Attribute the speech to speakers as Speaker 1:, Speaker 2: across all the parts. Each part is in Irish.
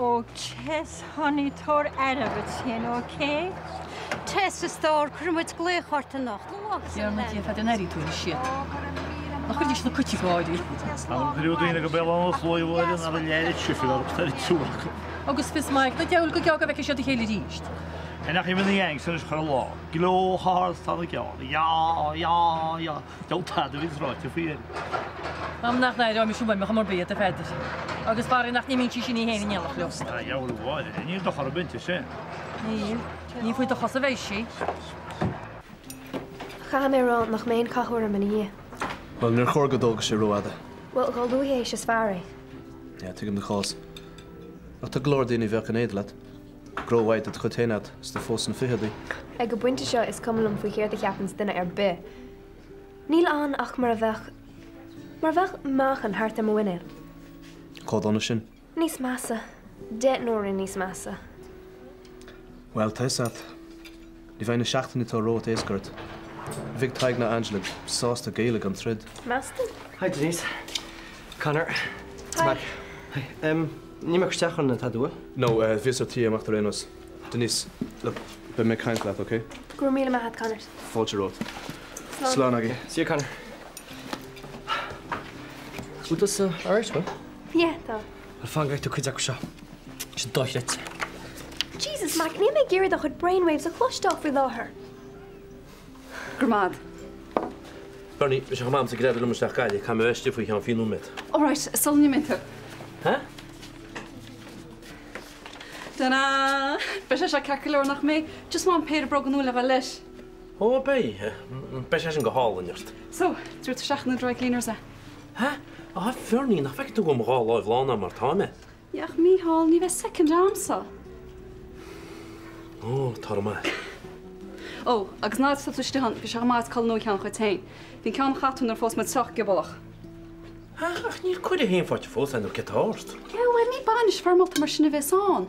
Speaker 1: Ó Tess honey, tabhair aire dhuit féin, ok?
Speaker 2: Tess, a stór, cuirfidh muid glaoch ort anocht.
Speaker 3: Thiarna Dia, Pheadair, an airigh tú anois iad? Nach gcuirfidís na cait ag gáirí?
Speaker 4: An cuireadh daoine go Béal Átha na Sluaighe uair an fhada léir sifir orthu ar an triúr acu.
Speaker 3: Agus fios maith ag na diabhail go gearr go bhfeicfidh siad a chéile arís.
Speaker 4: An ndeachaigh mé ina dhiaidh sin anois chuile lá. Gleo chomh hard is atá na geall. Ya, ya, ya. Deabhal tada a bhíonns ráite faoi dheireadh.
Speaker 3: M'anam nach n-aireoidh mise uaim a chuma ar bith iad, a Pheadair. Agus faraor nach n-imíonn sí sin í féin in éineacht leo.
Speaker 4: A dheabhail a Mháire, níl dochar ar bith inti sin.
Speaker 3: Níl. Ní faoi do chosa a bheidh sí.
Speaker 5: Caithfidh mé a rá nach mbeidh aon chathú orm ina dhiaidh.
Speaker 6: Bhuel, níor chóir go dtógfadh sé rófhada.
Speaker 5: Bhuel, chomh luaithe é is fearr é.
Speaker 6: Yeah, tuigim do chás. Ach tá go leor daoine a bheadh in éad leat. Gnó mhaith de do chuid féin agat, is tú fós sna ficheadaí.
Speaker 5: Ag an bpointe seo is cuma liom faoi céard a cheapanns duine ar bith. Níl ann ach mar a bheadh, mar a bheadh meáchan thart ar mo mhuinéal.
Speaker 6: Chomh dona sin?
Speaker 5: Níos measa. 10 n-uaire níos measa.
Speaker 6: Bhuel, tá fhios a't. Ní bheidh na seachtainí atá romhat éasca ort. Ní bheidh Tadhg ná Angela sásta géilleadh gan troid.
Speaker 5: Meas tú?
Speaker 7: Hi Denise. Conor.
Speaker 5: Hi.
Speaker 7: Mac. Hi. Em, ní mbeadh isteach chun tada uaidh?
Speaker 6: No, bhíos ar tí imeacht ar aon nós. Denise, look, beidh mé ag caint leat, ok?
Speaker 5: Go raibh míle maith a't, Conor.
Speaker 6: Fáilte romhat.
Speaker 5: Slán.
Speaker 6: Slán agaibh.
Speaker 7: See you, Conor. Bhfuil tusa alright, bhfuil?
Speaker 5: Yeah, tá.
Speaker 7: Bhuel, fan go bhfaighidh tú cuid acu seo. Tá siad dochreidte.
Speaker 5: Jesus, Mac, níl mé ag iarraidh do chuid brainwaves a chloisteáil faoi láthair.
Speaker 8: Go raibh maith agat.
Speaker 9: Bernie, bhí sé chomh maith agamsa greadadh liom isteach Gaillimh, caithfidh mé a bheith istigh faoi cheann 20 nóiméad.
Speaker 8: Alright, sula n-imíonn tú.
Speaker 9: Hä?
Speaker 8: Ta-da! Beidh sé seo ceart go leor nach mbeidh? Just má an péire bróga nua le dhul leis.
Speaker 9: Ó, beidh. Beidh sé sin go hálainn ort.
Speaker 8: So, tabharfaidh tú isteach na dry cleaners é.
Speaker 9: Hä? A Bhernie, nach bhfeiceann tú go bhfuil mo dhá láimh lán agam mar tá mé?
Speaker 8: Yeah, ach Mícheál, ní bheidh soicind a'msa.
Speaker 9: Ó, tá maith.
Speaker 8: Ó, agus nuair atá tú istigh ann, bhí sé chomh maith agat culaith nua a cheannach dhuit féin. Bhí an ceann a chaith tú nuair a phós muid sách giobalach.
Speaker 9: Hä? Ach níl cuireadh féin faighte fós a'inn nó céard tá ort?
Speaker 8: Yeah, bhuel, ní bainis foirmeálta mar sin a bheas ann.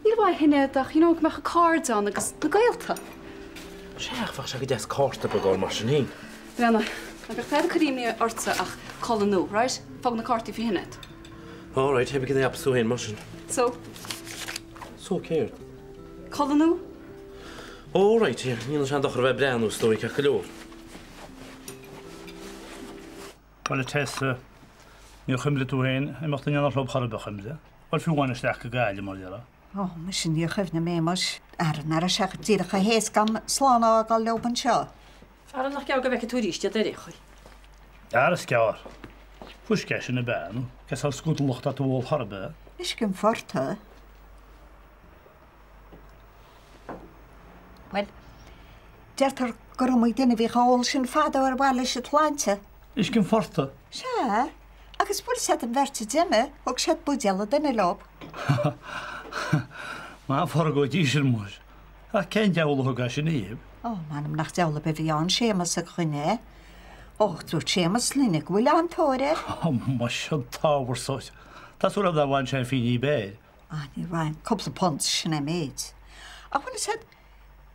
Speaker 8: Níl uaidh Shinéad ach, you know, go mbeadh a cairde ann agus na gaolta.
Speaker 9: Sea, ach bheadh sé go deas cárta beag a fháil mar sin féin.
Speaker 8: Bréanainn, ná bíodh tada ag cur imní ortsa ach culaith nua, right? Fág na cártaí faoi Shinéad.
Speaker 9: All right, cibé cad a cheapas tú féin mar sin.
Speaker 8: So?
Speaker 9: So céard?
Speaker 8: Culaith nua?
Speaker 9: All right, yeah, ní dhéanann sé aon dochar a bheith ag breathnú, is dóigh, ceart go leor.
Speaker 4: Bhuel, a Tess, níor chuimhnigh tú féin imeacht in éineacht leo chor ar bith, chuimhnigh? Bhuel, fiú amháin isteach go Gaillimh, mar a déarfá.
Speaker 10: Ó, muise, níor chuimhnigh mé, muis. Ara, nach raibh sé díreach chomh héasca agam slán a fhágáil leo anseo.
Speaker 3: Ara nach gearr go bhfeicfidh tú arís iad ar aon chaoi.
Speaker 4: Ara is gearr. Fuisce é sin ab ea, nó cén sórt scúdalach atá tú a ól chor ar bith?
Speaker 10: Uisce an phortaigh. Bhuel, deirtear gur iomaí duine a bhíodh á ól sin fadó ar mhaithe leis an tsláinte.
Speaker 4: Uisce an phortaigh?
Speaker 10: Sea, agus bhfuil 'fhios a'd an bheirt a d'imigh, thug siad buidéal an duine leo.
Speaker 4: Maith an phurgóidí sin, muis. Ach cén diabhal a thug é sin dhíobh?
Speaker 10: Ó, m'anam nach diabhal ar bith a bhí ann, Séamas a choinnigh é. Ó, dúirt Séamas linne go bhfuil an-tóir air.
Speaker 4: Ó, muis, an t-ábhar sórt. Tá súil agam nár bhain sé an phingin ní b'fhearr.
Speaker 10: Ah, ní raibh aon, cúpla punt, sin é an méid. Ach bhfuil 'fhios a'd,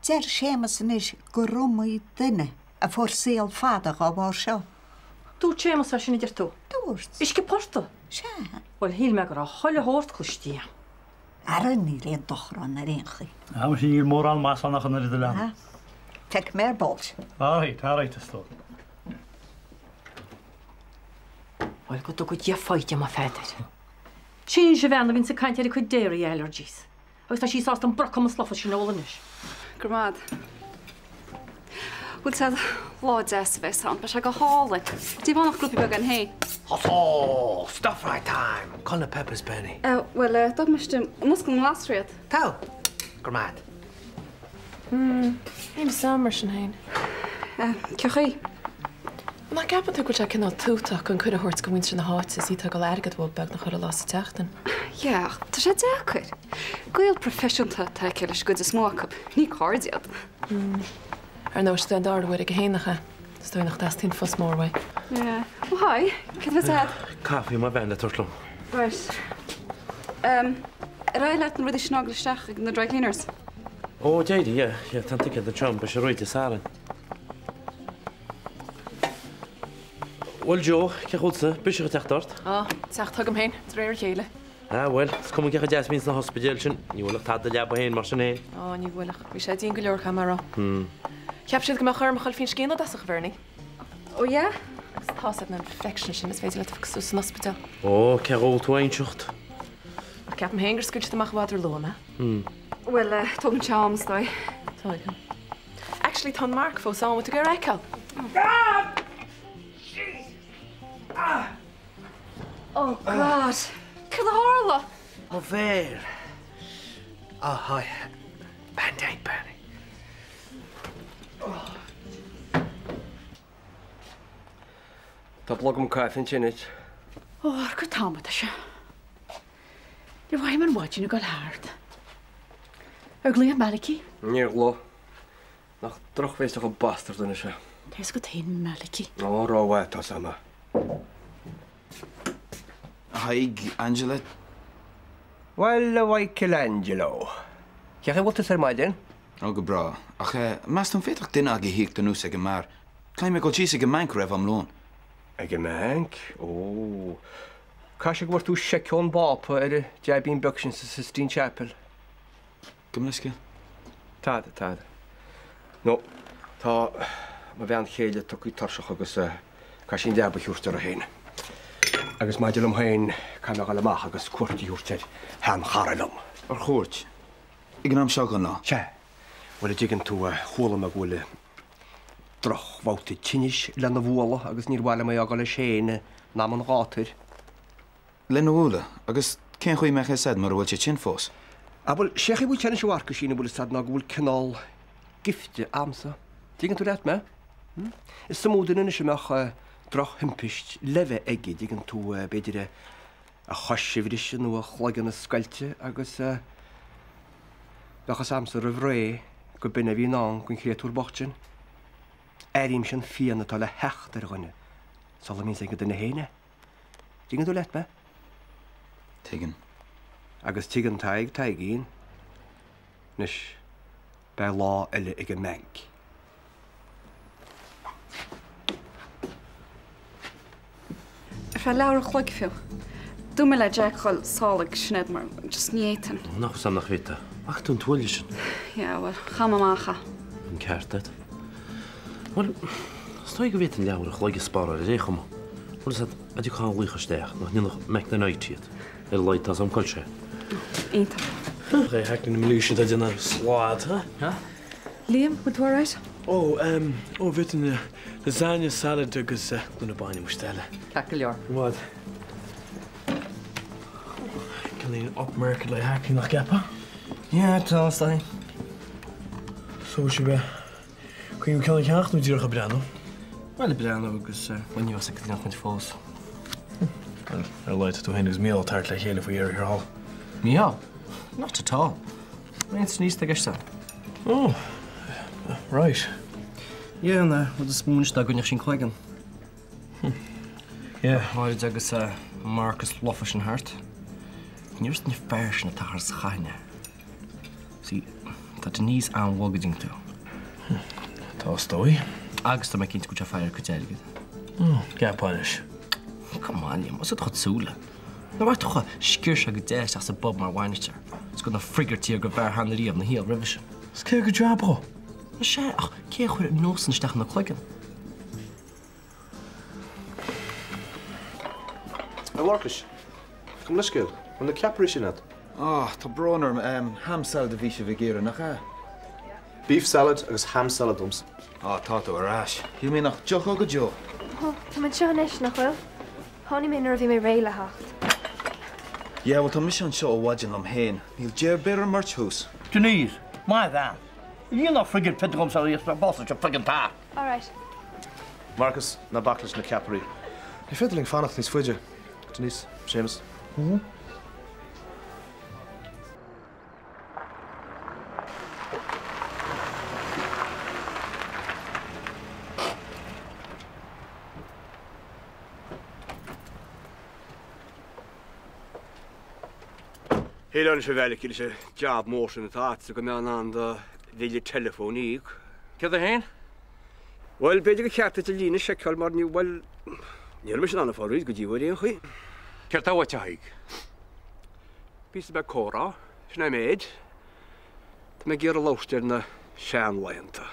Speaker 10: deir Séamas anois gur iomaí duine a fuair saol fada dhá bharr seo.
Speaker 3: Dúirt Séamas é sin, a deir tú?
Speaker 10: Dúirt.
Speaker 3: Uisce portaigh?
Speaker 10: Sea.
Speaker 3: Bhuel, shíl mé go raibh chuile shórt cliste agam.
Speaker 10: Ara níl aon dochar ann ar aon chaoi.
Speaker 4: Ah, muise níl mórán maitheasa ann ach an oiread a leanbh.
Speaker 10: Feicfidh mé ar ball sibh.
Speaker 4: Alright, alright, a stór.
Speaker 3: Bhuel, go dtuga Dia foighid dom, a Pheadair. Sin í an bhean a bhíonns ag caint ar a cuid dairy allergies. Agus tá sí sásta an brocach maslafas sin a ól anois.
Speaker 8: Go raibh maith agat. Bhfuil 'fhios a'd, lá deas a bheas ann, beidh sé go hálainn. Ní bheidh ann ach grúpa beag againn féin.
Speaker 11: Oh, stir fry time! Cá bhfuil na peppers, Bernie?
Speaker 8: Bhuel, d'fhág mise i mbosca na nglasraí iad.
Speaker 11: Tá! Go raibh maith agat.
Speaker 12: Hmm, níl 'fhios a'm mar sin féin.
Speaker 8: Cén chaoi?
Speaker 12: Nach gceapann tú go bhfuil sé cineál tútach gan cuireadh a thabhairt go muintir na háite is iad ag tógáil airgead uathu beagnach chuile lá sa tseachtain?
Speaker 8: Yeah, ach tá sé deacair. Gaol proifisiúnta atá aici leis an gcuid is mó acu, ní cairde iad.
Speaker 12: Hmm. Ar ndóigh, is é an dara huair aige féin nach ea? Is dóigh nach dteastaíonn fuss mór uaidh.
Speaker 8: Yeah. Oh hi, céard a bheas a'd?
Speaker 9: Caife mo bhean le tabhairt liom.
Speaker 8: Right. Um, ar éirigh leat na rudaí sin a fhágáil isteach ag na dry cleaners?
Speaker 9: Ó, d'éirigh, yeah, yeah, tá an ticéad anseo, beidh sé réidh Dé Sathairn. Bhuel Joe, cén chaoi a bhfuil tusa? Biseach ag teacht ort?
Speaker 12: Á, teacht chugam féin, de réir a chéile.
Speaker 9: Ah, bhuel, is cuma cé chomh deas a bhíonns na hospidéil sin, ní bhuailfeadh tada do leaba féin mar sin féin.
Speaker 12: Á, ní bhuailfeadh. Bhí sé dian go leor, caithfidh mé a rá.
Speaker 9: Hmm.
Speaker 12: Cheap siad go mbeadh orm a dhul faoin scian i dtosach, a Bhernie.
Speaker 8: Ó yeah?
Speaker 12: Agus tá's agat na infections sin is féidir leat a phiocadh suas san ospidéal.
Speaker 9: Ó, cé dhó a bhfuil tú a inseacht?
Speaker 12: Ach ceapaim féin gur scaoil siad amach i bhfad róluath mé.
Speaker 9: Hmm.
Speaker 8: Bhuel, tógann sé am, is dóigh.
Speaker 12: Tógann. Actually, tá an marc fós ann, bhfuil tú ag iarraidh a fheiceáil?
Speaker 11: Ah! Jeez! Ah!
Speaker 8: Oh God! Cad a tharla?
Speaker 11: Mo mhéar! Oh, hi. Band-aid, Bernie.
Speaker 7: Tá blogam caife ansin duit.
Speaker 3: Ó, amharc an t-am atá sé. Ní mhothaím an mhaidin ag dul thart. Ar ghlaoigh Malachy?
Speaker 7: Níor ghlaoigh. Nach drochbhéasach an bastard duine sé.
Speaker 3: Tá fhios agat féin Malachy.
Speaker 7: Ó, rómhaith atá 's a'm.
Speaker 13: A Thaidhg, Angela.
Speaker 7: Bhuel, a Mhichelangelo. Cén chaoi a bhfuil tusa ar maidin?
Speaker 13: Ó, go breá. Ach meas tú an bhféadfadh duine agaibh a thíocht anuas ag an mbeár? Caithfidh mé dul síos ag an mbanc roimh am lóin.
Speaker 7: Ag an mbanc? Ó. Caithfidh sé go bhfuair tú seic ón bPápa ar an jaibín beag sin sa Sistine Chapel.
Speaker 13: Gabh mo leithscéal.
Speaker 7: Tada, tada. No, tá mo bhean chéile tugtha tuirseach agus caithfidh sí an leaba a thabhairt uirthi féin. Agus maidir liom féin, caithfidh mé a dhul amach agus cuairt a thabhairt ar sheanchara liom.
Speaker 13: Ar chuairt? Ag an am seo den lá?
Speaker 7: Sea. Bhuel, a dtuigeann tú, chuala mé go bhfuil drochbhabhta tinnis lena bhualadh agus níor mhaith liom é a fhágáil leis féin in am an ghátair.
Speaker 13: Lena bhualadh? Agus cén chaoi a mbeadh fhios a'd mura bhfuil sé tinn fós?
Speaker 7: Ah bhuel, sé chaoi a bhfuil sé anois a Mharcuisín, an bhfuil fhios a'd ná go bhfuil cineál gifte a'msa. Dtuigeann tú leat mé? Hm? Is iomaí duine anois a mbeadh drochthimpist leimhe aige, dtuigeann tú, b'fhéidir a chois a bhriseadh nó a chloigeann a scoilteadh agus bheadh fhios a'msa roimh ré go b'in a bhí i ndán don chréatúr bocht sin. Airímse an phian atá le theacht ar dhuine sula mbíonns ag an duine féin é. Tuigeann tú leat mé?
Speaker 13: Tuigeann.
Speaker 7: Agus tuigeann Tadhg Taidhgín. Anois, beidh lá eile ag an mbanc.
Speaker 8: Ar feadh leathuair a chloig fiú. Dúirt mé le Jack dhul sall ag Sinéad mar just ní fhéadfainn.
Speaker 9: Nach bhfuil 's a'm nach bhféadfá. Bhfaca tú an tuaille sin?
Speaker 8: Yeah, bhuel, chaith mé amach é.
Speaker 9: An ceart agat. Bhuel, is dóigh go bhféadfainn leathuair a chloig a spáráil ar aon chuma. Bhfuil fhios agat, a dtiocfá an laoch isteach, nach ndéanfadh McNanite iad. Ar a laghad tá 's a'm cá bhfuil sé.
Speaker 8: Iontach.
Speaker 6: Ach é hack na mlúise atá ag déanamh slad, ha?
Speaker 12: Liam, bhfuil tú alright?
Speaker 6: Ó, em, ó bhféadfainn lasagne, salad agus gloine bainne muis eile.
Speaker 3: Ceart go leor.
Speaker 6: Bhfad. Cineál upmarket le Hackney nach gceapfá?
Speaker 7: Yeah, tá, is dóigh.
Speaker 6: So sibh Cuimhneamh ceann a cheannacht nó díreach ag breathnú?
Speaker 7: Bhuel, ag breathnú agus bhuel níl fhios ag duine muid fós.
Speaker 6: Bhuel, ar a laghad tá tú féin agus Mícheál ag tabhairt le chéile faoi dheireadh thiar thall.
Speaker 7: Mícheál? Not at all. Roinnt níos ag eiste.
Speaker 6: Oh, right.
Speaker 7: Yeah, an rud is mó anois ná go gcoinneodh sí an cloigeann.
Speaker 6: Yeah.
Speaker 7: Go háirid agus Marcus lofa sin thart. Ní raibh na fear sin ag tachar sa chaithne. See, tá Denise an-bhog, an dtuigeann tú.
Speaker 6: Tá, is dóigh.
Speaker 7: Agus tá mé cinnte go bhfuil sé ag faire ar a cuid airgid.
Speaker 6: Oh, gceapfá anois.
Speaker 7: Come on, Liam, oscail do chuid súile. Nuair a bhfaca tú chomh sciorr sé go deas isteach sa bpub mar bhainisteoir, is go raibh na frigeartaí go bhfear cheana riamh ina shaol roimhe sin.
Speaker 6: Is cé go jab dhó?
Speaker 7: Sea, ach cé a chuir an nós sin isteach ina cloigeann?
Speaker 6: A Mharcais, gabh mo leithscéal, an na ceapairí sin agat?
Speaker 13: Ah, tá brón orm, ham salad a bhí sibh ag iarraidh, nach ea?
Speaker 6: Beef salad agus ham salad domsa.
Speaker 13: Ah, tá tú ar ais. Shíl mé nach dtiocfá go deo.
Speaker 5: Ó, tá mé anseo anois, nach bhfuil? Tháinig mé nuair a bhí mé réidh le theacht.
Speaker 13: Yeah, bhuel tá mise anseo ó mhaidin liom féin. Níl Jer bit ar mbeirt thuas.
Speaker 4: Denise, maith bhean. Níl ach friggin pit agamsa arís, boss is a friggin tart.
Speaker 5: Alright.
Speaker 6: Marcus, ná bac leis na ceapairí. Ní féidir linn fanacht níos faide. Denise, Séamus.
Speaker 7: Shíl anois a Mhalachy leis an jab mór sin atá agatsa go mbeifeá in ann do bhille teileafóin a íoc. Céard é féin? Bhuel, b'fhéidir gur cheart duit an líne a sheiceáil mar ní, bhuel, ní raibh mise in ann a fáil réidh go dtí ar aon chaoi.
Speaker 11: Céard tá uait, a Thaidhg?
Speaker 7: Píosa beag comhrá, sin é an méid. Tá mé ag iarraidh labhairt ar na seanlaethanta.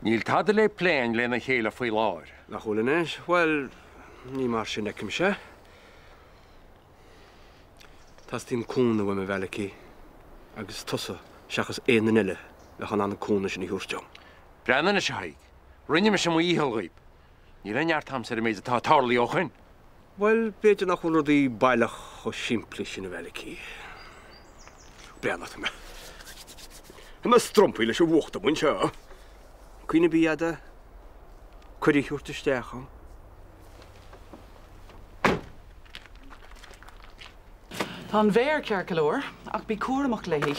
Speaker 14: Níl tada le plé againn lena chéile faoi láthair.
Speaker 7: Nach bhfuil anois? Bhuel, ní mar sin a fheicimse. Teastaíonn cúnamh uaim, a Mhalachy, agus tusa, seachas aon duine eile, a bheadh in ann an cúnamh sin a thabhairt dom.
Speaker 14: Breathnaigh anois, a Thaidhg. Rinne mise mo dhícheall dhaoib. Níl aon neart a'msa ar an méid atá tarlaithe ó shoin.
Speaker 7: Bhuel, b'fhéidir nach bhfuil rudaí baileach chomh simplí sin, a Mhalachy. Breathnaigh, tá mé. Tá mé strompaithe leis an bhfuacht amuigh anseo. Cuimhne ar bith a'd cuireadh a thabhairt isteach dhom.
Speaker 15: Tá an mhéar ceart go leor, ach bí cúramach léi.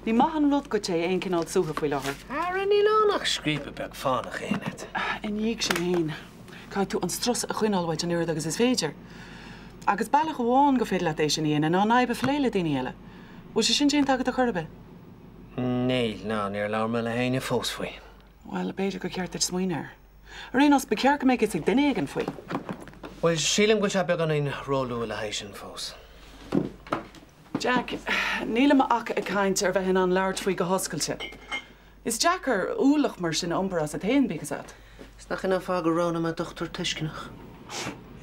Speaker 15: Ní maith an rud duit é aon chineál suaitheadh faoi láthair.
Speaker 11: Ara, níl ann ach scríobadh beag fánach, a Fhionnait.
Speaker 15: Ina dhiaidh sin féin, caithfidh tú an strus a choinneáil uait an oiread agus is féidir. Agus bealach amháin gur féidir leat é sin a dhéanamh ná an fhadhb a phlé le daoine eile. Bhfuil sé sin déanta agat ar chor ar bith?
Speaker 11: Níl, ná níor labhair mé le héinne fós faoi.
Speaker 15: Bhuel, b'fhéidir gur cheart duit smaoineamh air. Ar aon nós, ba cheart go mbeadh fhios ag duine éigin faoi.
Speaker 11: Bhuel, sílim go bhfuil sé beagáinín róluath le haghaidh sin fós.
Speaker 15: Jack, nílim ach ag caint ar bheith in ann labhairt faoi go hoscailte. Is deacair ualach mar sin a iompar asat féin, bíodh fhios a't.
Speaker 11: Is nach in an fáth gur roghnaigh mé dochtúir tuisceanach?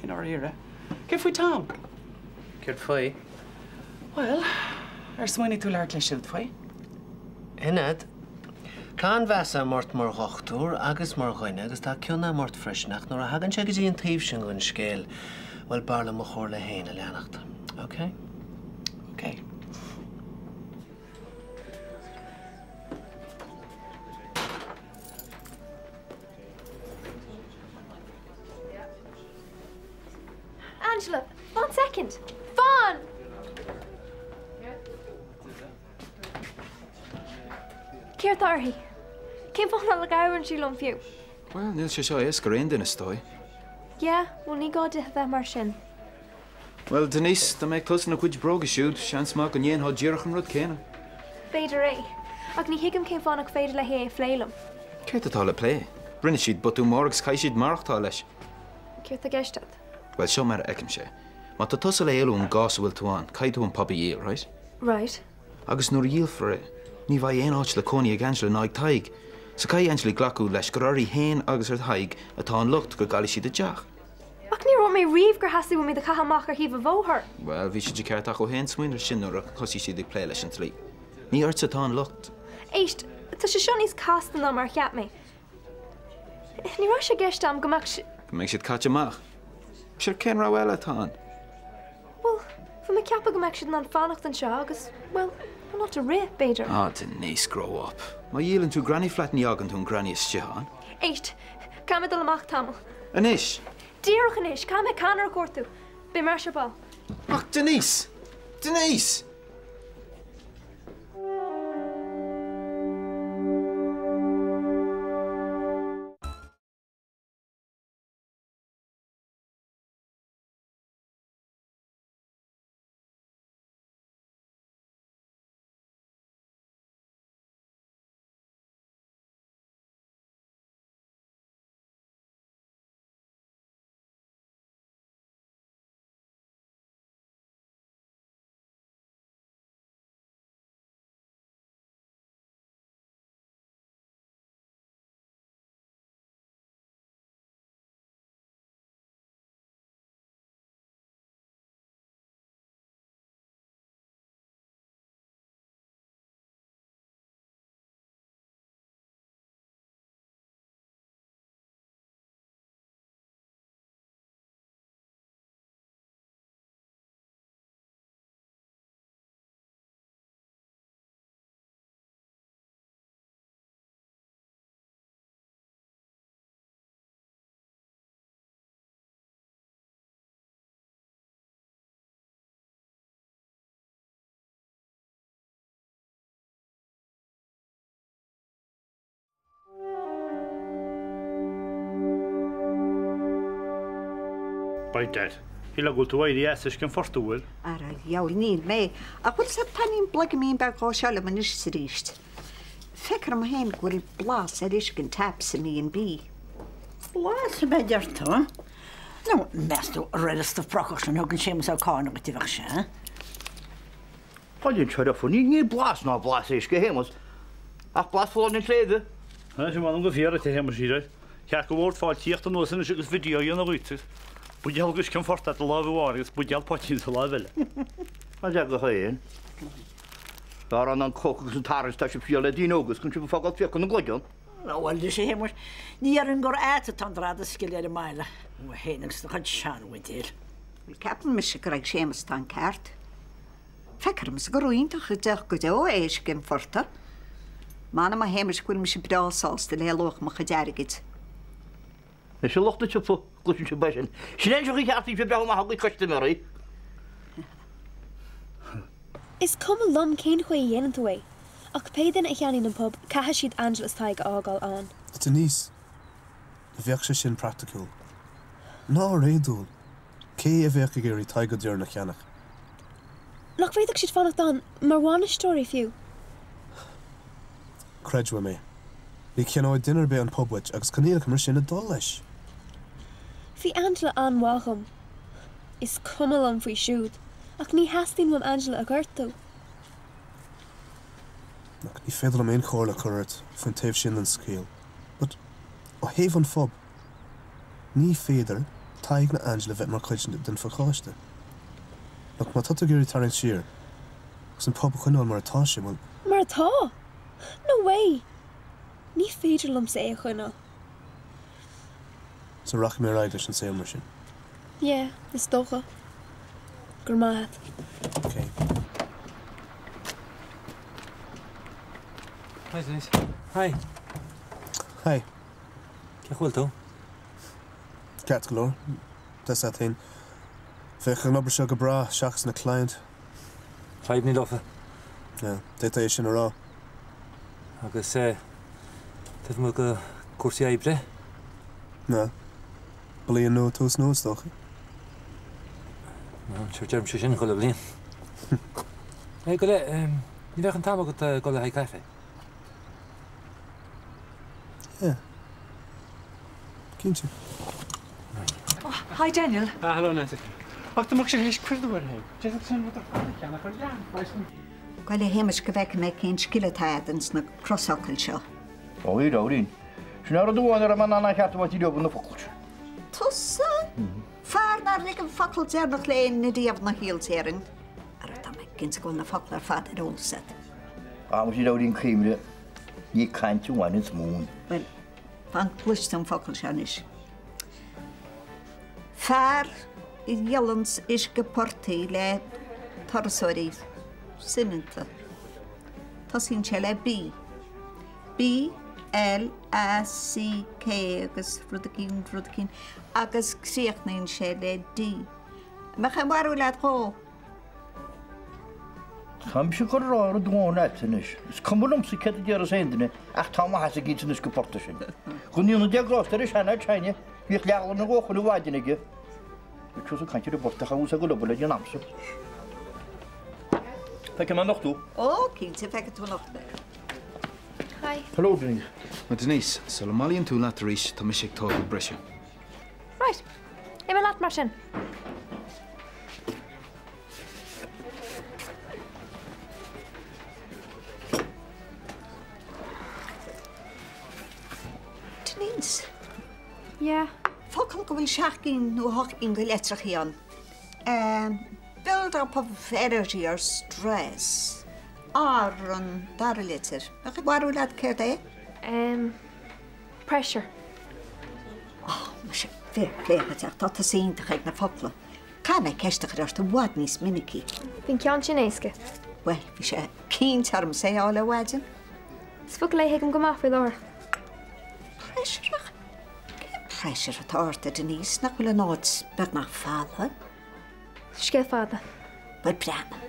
Speaker 15: I ndáiríre. Céard faoi Tom?
Speaker 11: Céard faoi?
Speaker 15: Bhuel, ar smaoinigh tú labhairt leis siúd faoi?
Speaker 11: Fhionnait, tá an-mheas agam ort mar dhochtúir agus mar dhuine agus tá cion agam ort freisin ach nuair a thagann sé go dtí an taobh sin den scéal, bhuel, b'fhearr liom mo chomhairle féin a leanacht. Ok?
Speaker 15: Ok.
Speaker 5: Angela, fan soicind! Fan! Céard tá uirthi? Cén fáth nach labhrann sí liom fiú?
Speaker 13: Bhuel, níl sé seo éasca ar aon duine, is dóigh.
Speaker 5: Yeah, bhuel ní gá di a bheith mar sin.
Speaker 13: Bhuel, Denise, dá mbeadh tusa ina cuid bróga siúd, seans maith go ndéanfá díreach an rud céanna.
Speaker 5: B'fhéidir é. Ach ní thuigim cén fáth nach féidir léi é a phlé liom.
Speaker 13: Céard atá le plé? Rinne siad botún mór agus caithfidh siad maireachtáil leis.
Speaker 5: Céard tá i gceist agat?
Speaker 13: Bhuel, seo mar a fheicimse é. Má tá tusa le éalú ón gcás a bhfuil tú ann, caithfidh tú an pub a dhíol, right?
Speaker 5: Right.
Speaker 13: Agus nuair a dhíolfar é, ní bheidh aon áit le cónaí ag Angela ná ag Tadhg. So caithfidh Angela glacadh leis gur uirthi féin agus ar Thadhg atá an locht go gcaillfidh siad a dteach.
Speaker 5: Ach níor dhúirt mé riamh gur theastaigh uaim iad a chaitheamh amach ar thaobh an bhóthair.
Speaker 13: Bhuel, bhí sé de cheart acu féin smaoineamh air sin nuair a thosaigh siad ag plé leis an dlí. Ní ortsa atá an locht.
Speaker 5: Éist, tá sé seo níos casta ná mar a cheap mé. Ní raibh sé i gceist agam go mbeadh si.
Speaker 13: Go mbeidh siad caite amach. Sure, cén rogha eile atá ann?
Speaker 5: Bhuel, bhí mé ag ceapadh go mbeadh siad in ann fanacht anseo agus, bhuel, an áit a rith, b'fhéidir.
Speaker 13: Ah, Denise, grow up. Má dhíolann tú granny flat ní fhágann tú an granny istigh ann.
Speaker 5: Éist, caithfidh mé dul amach tamall.
Speaker 13: Anois?
Speaker 5: Díreach anois, caithfidh mé Conor a chuartú. Beidh mé ar ais ar ball.
Speaker 13: Ach Denise! Denise!
Speaker 4: By dad. Shílfeá go bhfuil tú éirithe as uisce an phortaigh, bhfuil?
Speaker 10: Ara, dheabhail, níl mé. Ach bhfuil 's a'd, taitníonn blaigimín beag dhó seo liom anois is aríst. Feictear dom féin go bhfuil blas ar uisce an tap sa B&B.
Speaker 16: Blas ab ea, deir tú? Nó meas tú an raibh an stuif brocach sin a thugann Séamus Ó Cáirne dhuit a bheadh sé, eh?
Speaker 17: Baile anseo ar Ní ní blas ná blas éisc a Shéamais, ach blas folláin an tsléibhe.
Speaker 4: Tá sé m'anam go fíor duit, a Shéamais a dhíreoir. Cheart do bhord fáiltíochta anuas anois agus video a dhéanamh dhuit. Buidéal uisce an phortaigh i do láimh amháin agus buidéal poitín sa láimh eile.
Speaker 17: Tá go haon. Fearr an an coke agus an t-arracht tá sibh fial le daoine óga is chun sibh a fágáil fiacha na gcloigeann.
Speaker 16: Bhuel, a Shéamais, ní dhéarfainn gur ait atá an dradascil ar an mbaile, ó féin agus do chuid seanbhuidéil.
Speaker 10: Bhuel, ceapann mise gur ag Séamus atá an ceart. Feictear domsa gur iontach go deo é uisce an phortaigh. M'anam a Shéamais go bhfuil mise breá sásta le luach mo chuid airgid.
Speaker 17: Leis an lucht an tsiopa, gcloiseann sibh é sin. Sin é an chaoi cheart daoibh breith amach a gcuid custaiméirí.
Speaker 5: Is cuma liom cén chaoi a dhéanann tú é, ach pé duine a cheannaíonn an pub, caithfidh siad Angela is Tadhg a fhágáil ann.
Speaker 6: Denise, Bheadh sé sin praiticiúil. Ná réadúil. Cé a bheadh ag iarraidh Tadhg Ó Doirn a cheannach?
Speaker 5: Nach bhféadfadh siad fanacht ann mar bhainisteoirí fiú?
Speaker 6: Creid uaim é. Ní cheannóidh duine ar bith an pub uait agus coinníollacha mar sin ag dul leis.
Speaker 5: Bhí Angela an-mhaith dhom. Is cuma liom faoi siúd, ach ní theastaíonn uaim Angela a ghortú.
Speaker 6: Look, ní féidir liom aon chomhairle a chur ort faoin taobh sin den scéal, but ó thaobh an phub, ní féidir Tadhg ná Angela bheith mar chuid den phacáiste. Look, má tá tú ag iarraidh tarraingt siar agus an pub a choinneáil mar atá sé, bhuel.
Speaker 5: Mar atá? No way! Ní féidir liomsa é a choinneáil.
Speaker 6: So rachaidh mé ar aghaidh leis an saol mar sin.
Speaker 5: Yeah, is dócha. Go raibh maith agat.
Speaker 6: Ok.
Speaker 18: Hi Denise. Hi.
Speaker 6: Hi.
Speaker 18: Cén chaoi a bhfuil tú?
Speaker 6: Ceart go leor. Tá a fhios agat féin. Bheadh an obair seo go breá seachas na client.
Speaker 18: Fadhbanna leofa.
Speaker 6: Yeah, d'fhéadfá é sin a rá.
Speaker 18: Agus eh, taobh amuigh de cúrsaí oibre?
Speaker 6: Na. Bliain nua, tús nua is dócha.
Speaker 18: No, sure deirimse sin chuile bhliain. Eh, go leith, ní bheadh an t-am agat dul le haghaidh caife?
Speaker 6: Yeah. Cinnte.
Speaker 15: Oh, hi Daniel.
Speaker 18: Ah, hello Nancy. Ach dá mbeadh sé théis cuidiú air féin. D'fhéadfadh sé an rud ar fad a cheannach ar leathphraghas.
Speaker 10: Gabh i leith a Shéamais go bhfeicfidh mé cén scil atá agat ins na crosfhocail seo.
Speaker 17: Ó, a Nóirín. Sin é rud amháin a raibh mé in ann a cheart a bhaint leo na focail sin.
Speaker 10: Tusa? Fear nár lig an focal deireanach le éinne riamh ina shaol, déarfainn. Ara tá mé cinnte go bhfuil na focla ar fad ar eolas agat.
Speaker 17: Á, muise a Nóirín cuimhnigh, ní caint a bhaineanns mún.
Speaker 10: Bhuel, fan go gcloisfidh tú an focal seo anois. Fear a dhíolanns uisce portaigh le turasóirí soineanta. Tosaíonn sé le B. B, L, A, C, K agus rud eicínt, rud eicínt, agus críochnaíonn sé le D. An mbeadh aon bharúil agat dhó?
Speaker 17: Tá mise ag rá rud amháin leat anois. Is cuma liomsa céard a déarfas aon duine ach tá maitheas aige san uisce portaigh sin. Go ndéana Dia grásta ar a sheanathair s'againne, bhíodh leathghloine dhó chuile mhaidin aige. Bhí tusa ag caint ar an bportach a úsáid go luball ag an am seo. Feicfidh mé anocht thú.
Speaker 10: Ó, cinnte, feicfidh tú anocht mé.
Speaker 5: Hi.
Speaker 17: Hello, Denise.
Speaker 13: Now Denise, sula mbailíonn tú leat arís, tá mise ag tógáil briseadh.
Speaker 5: Right. Imigh leat mar sin.
Speaker 10: Denise.
Speaker 5: Yeah.
Speaker 10: Focal go bhfuil seacht gcinn nó ocht gcinn de litreachaí ann. Build up of energy or stress. R an dara litir. An bhfuil barúil agat céard é?
Speaker 5: Um, pressure.
Speaker 10: Oh, muise, fair play dhuit ach tá tusa iontach ag na focla. Caithfidh mé ceist a chur ort i bhfad níos minicí.
Speaker 5: Bhí an ceann sin éasca.
Speaker 10: Bhuel, bhí sé cinnte ormsa é a fháil ar maidin.
Speaker 5: Is focal é a thuigim go maith faoi láthair.
Speaker 10: Pressure ach cén pressure atá ort, a Denise, nach bhfuil an áit beagnach folamh?
Speaker 5: Scéal fada.
Speaker 10: Bhuel, breathnaigh.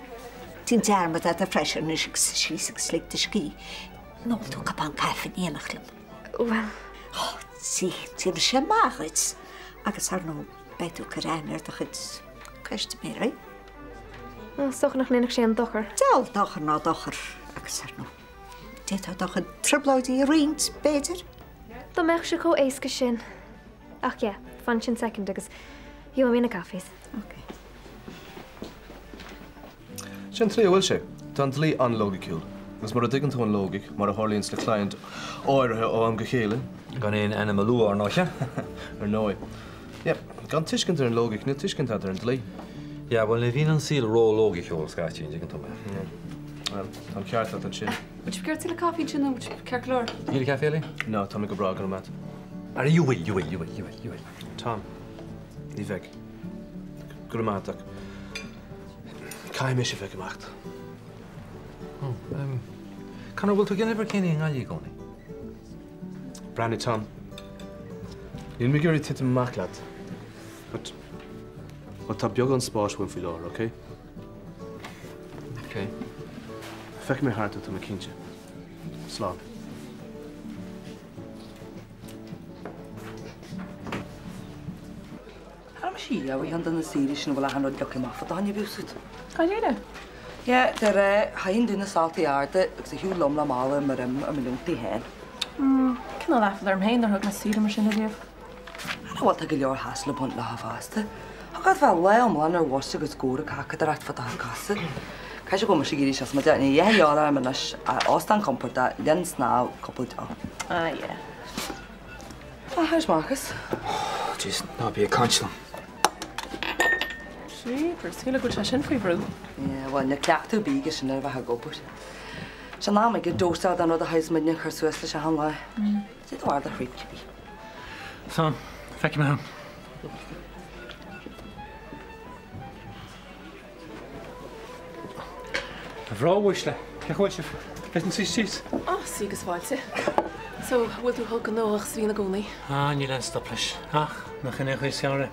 Speaker 10: Déan dearmad ar do phressure anois agus suigh síos agus lig do scíth. An ólfaidh tú cupán caife in éineacht liom?
Speaker 5: Bhuel.
Speaker 10: Ó, déanfaidh sé maith dhuit. Agus ar ndóigh, beidh tú ag cur aithne ar do chuid custaiméirí.
Speaker 5: Bhuel, is dócha nach ndéanfadh sé aon dochar.
Speaker 10: Diabhal dochar ná dochar. Agus ar ndóigh, d'fhéadfá do chuid trioblóidí a roinnt, b'fhéidir.
Speaker 5: Dá mbeadh sé chomh éasca sin. Ach yeah, fan ansin soicind agus gheobhaidh mé na coffees.
Speaker 10: Ok.
Speaker 6: Sin an tslí a bhfuil sé. Tá an dlí an-loighiciúil, agus mura dtuigeann tú an loighic, mar a tharlaíonns le client áirithe ó am go chéile.
Speaker 18: Gan aon ainm a lua, ar ndóigh.
Speaker 6: Ar ndóigh. Yeah, gan tuiscint ar an loighic, níl tuiscint agat ar an dlí.
Speaker 18: Yeah, bhuel, ní bhíonn an saol ró-loighiciúil, scaití, an dtuigeann tú mé.
Speaker 6: Yeah. Bhuel, tá an ceart agat ansin.
Speaker 8: Bhfuil sibh ag iarraidh tuilleadh caife ansin nó bhfuil sibh ceart go leor?
Speaker 18: Níl caife eile?
Speaker 6: No, tá mé go breá, go raibh maith agat.
Speaker 18: Are you will, you will, you will, you will, you will.
Speaker 6: Tom, ní bheidh. Go raibh maith agat. Caithfidh mise a bheith ag imeacht.
Speaker 18: Ó, em, Conor, bhfuil tú ag déanamh obair céanna i nGaillimh i gcónaí?
Speaker 6: Breathnaigh, Tom. Níl mé ag iarraidh titim amach leat. But, well, tá beagán spáis uaim faoi láthair, okay?
Speaker 18: Okay.
Speaker 6: Feicfidh mé thart tú, tá mé cinnte. Slán.
Speaker 19: Cha raibh mise riamh ar cheann de na saoirí sin a bhfuil achan rud leagtha amach fá do choinne bíodh 's agat.
Speaker 12: Dáiríre?
Speaker 19: Yeah, de réir, chaithfinn dún na saltaí arda agus a shiúl liom le mála mo dhroim ar mo leontaí féin.
Speaker 12: Mm, cineál aiféala orm féin nár thug mé saoire mar sin ariamh.
Speaker 19: Ara bhuel tá go leor hassle ag baint léi fosta. Thig leat bheith lá iomlán ar bhus agus gabhar ag cacadóireacht fá do chuid cosa. Caithfidh sé go bhfuil mise ag éirí síos mar ní dheachaigh a dhíobháil orm anois ach óstán compordach, linn snámh, cúpla deoch.
Speaker 12: Ah yeah.
Speaker 19: Ah, how's Marcus?
Speaker 13: Oh, jeez, ná bí ag caint liom.
Speaker 12: Jeepers, shíl go bhfuil sé sin faoi bhrú.
Speaker 19: Yeah, bhuel, níl cleachtadh ar bith aige sin ar a bheith ag obair. Sin am aige dósáil den rud a thaghas muidne a chur suas leis achan lá. Cé do bharr do throid cibé.
Speaker 18: Slán, feicfidh mé thú.
Speaker 20: A mhná uaisle, cén chaoi a bhfuil sibh? B'fhéidir suí síos?
Speaker 12: Á, sea agus fáilte. So, an bhfuil tú chomh gnóthach is a bhíonn i gcónaí?
Speaker 20: Ah, níl aon stop leis. Ach, nach in é an chaoi is fearr é?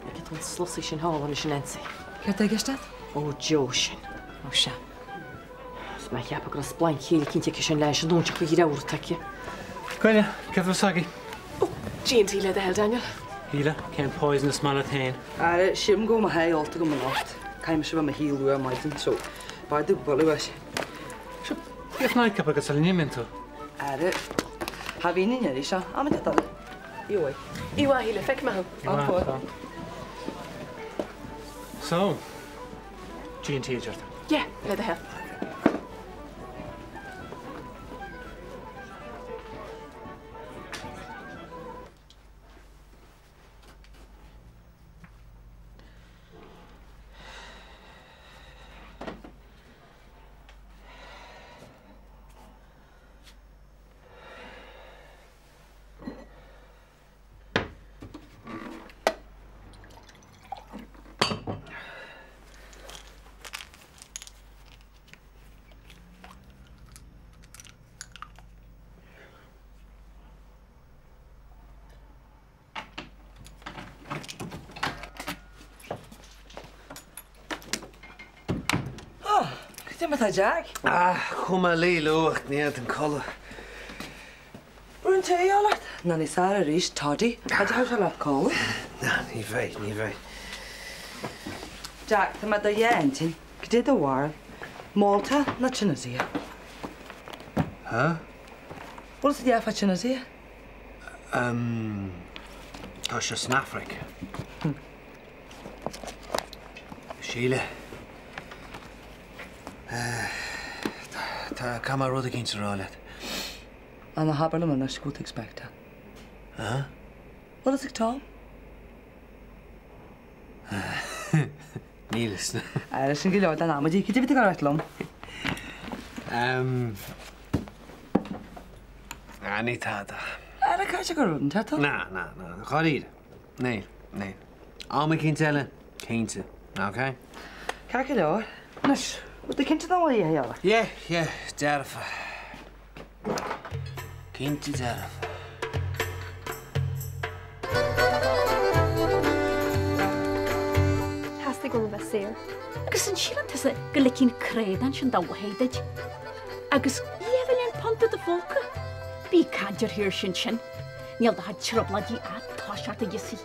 Speaker 3: Feiceann tú an slusaí sin thall anois a Nancy.
Speaker 19: Céard tá i gceist agat?
Speaker 3: Ó, Joe sin. Ó, sea. Is mé a cheapadh go raibh splanc céille eicínt aici sin leis an dóinteach faoi dhreabhar atá aici.
Speaker 20: Gabh i leith, céard a bheas agaibh?
Speaker 12: Ó, G&T le do thoil, Daniel.
Speaker 20: Shíle, cén poison is maith leat féin?
Speaker 19: Ara, sílim go bhfuil mo sháith ólta agam anocht. Caithfidh mise a bheith i mo shuí luath ar maidin, so b'fhearr domh bualadh leis.
Speaker 20: Sure, bíodh nightcap agat sula n-imíonn tú.
Speaker 19: Ara, cha bhíonn an iarraidh seo. Am inteacht eile. Oíche mhaith.
Speaker 12: Oíche mhaith, a Shíle. Feicfidh mé thú.
Speaker 20: Oíche mhaith, slán. So, G&T a deir tú?
Speaker 12: Yeah, le do thoil.
Speaker 19: Cad é mar tá Jack?
Speaker 11: Ah, chuaigh mé a luí luath ach ní fhéadfainn codladh.
Speaker 19: Braon tae a fháil ort? Ná níos fearr arís, toddy. Cad a thabharfá leat codladh?
Speaker 11: Ná, ní bheidh, ní bheidh.
Speaker 19: Jack, tá mé ar do dhá intinn. Cad é do bharúil? Málta nó Tunisia?
Speaker 11: Huh?
Speaker 19: Bhfuil a fhios agat fá Tunisia?
Speaker 11: Umm, tá sé san Afraic. Síle. Tá, caithfidh mé rud eicínt a rá leat.
Speaker 19: Á, ná habair liom anois go bhfuil tú ag spectáil.
Speaker 11: Huh?
Speaker 19: Bhfuil fhios ag Tom?
Speaker 11: Níl fhios.
Speaker 19: Ara, sin go leor den amaidí. Cad é a bhí tú ag rá liom?
Speaker 11: Umm. Ah, ní tada.
Speaker 19: Ara, caithfidh sé go raibh rud inteacht ann.
Speaker 11: Ná, ná, ná, dháiríre. Níl, níl. Am eicínt eile, cinnte. Ok?
Speaker 19: Ceart go leor. Anois, bhfuil tú cinnte nach bhfuil a dhath eile?
Speaker 11: Yeah, yeah, dearfa. Cinnte dearfa.
Speaker 5: Theastaigh uaim a bheith saor.
Speaker 3: Agus an síleann tusa go ligfinn craodán sin dá mhaithe duit? Agus £2 milliún i do phóca? Bí ag caint ar shaoirse ansin. Níl do chuid trioblóidí a' toiseacht a Ghiosaí.